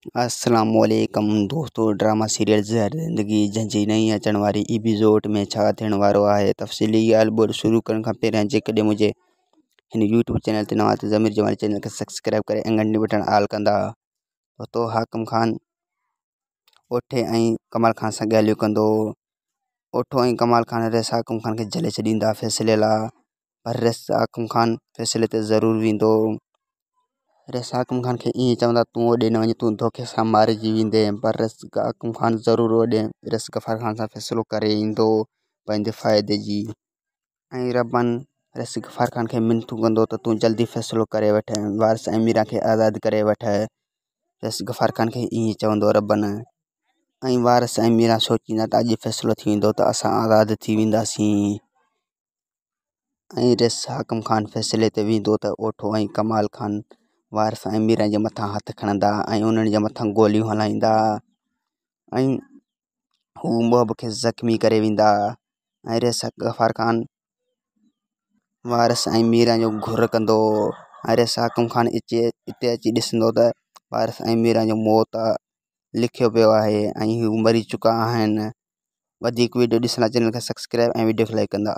السلام عليڪم دوستو ڊراما سيريل زهر زندگي جنهن جي نئين اچڻ واري ايپيسوڊ ۾ ڇا ٿيڻ وارو آهي تفصيلي ڳالهه ٻولهه شروع ڪرڻ کان پهريان جيڪڏهن منهنجي هن يوٽيوب چينل تي نوان ته ضمير جمالي چينل کي سبسڪرائب ڪري ۽ گهنٽي بٽڻ آل ڪندا. دوستو حاڪم خان اوٺي ۽ ڪمال خان سان ڳالهيون ڪندو. اوٺو ۽ ڪمال خان رئيس حاڪم خان کي جهلي ڇڏيندا فيصلي لاء پر رئيس حاڪم خان فيصلي تي ضرور ويندو. رئيس حاڪم خان کي ائين چوندا تون اوڏي نه وڃ تون ڌوڪي سان مارجي ويندين پر رئيس حاڪم خان ضرور اوڏي رئيس غفار خان سان فيصلو ڪري ايندو پنهنجي فائدي جي ۽ ربن رئيس غفار خان کي منٿون ڪندو ته تون جلدي فيصلو ڪري وٺ ۽ وارث ۽ ميران کي آزاد ڪري وٺ رئيس غفار خان کي ائين چوندو ربن ۽ وارث ۽ ميران سوچيندا ته اڄ فيصلو ٿي ويندو ته اسان آزاد ٿي وينداسين. ۽ رئيس حاڪم خان فيصلي تي ويندو ته اوٺو ۽ ڪمال خان وارث ۽ ميران جي مٿان هٿ کڻندا ۽ انهن جي مٿان گوليون هلائيندا ۽ هو محب کي زخمي ڪري ويندا ۽ رئيس غفار خان وارث ۽ ميران جو گهر ڪندو ۽ رئيس حاڪم خان اچي اتي اچي ڏسندو ته وارث ۽ ميران جو موت لکيو پيو آهي ۽ هو مري چڪا آهن. وڌيڪ وڊيو ڏسڻ لاء چينل کي سبسڪرائب ۽ وڊيو کي لائيڪ ڪندا.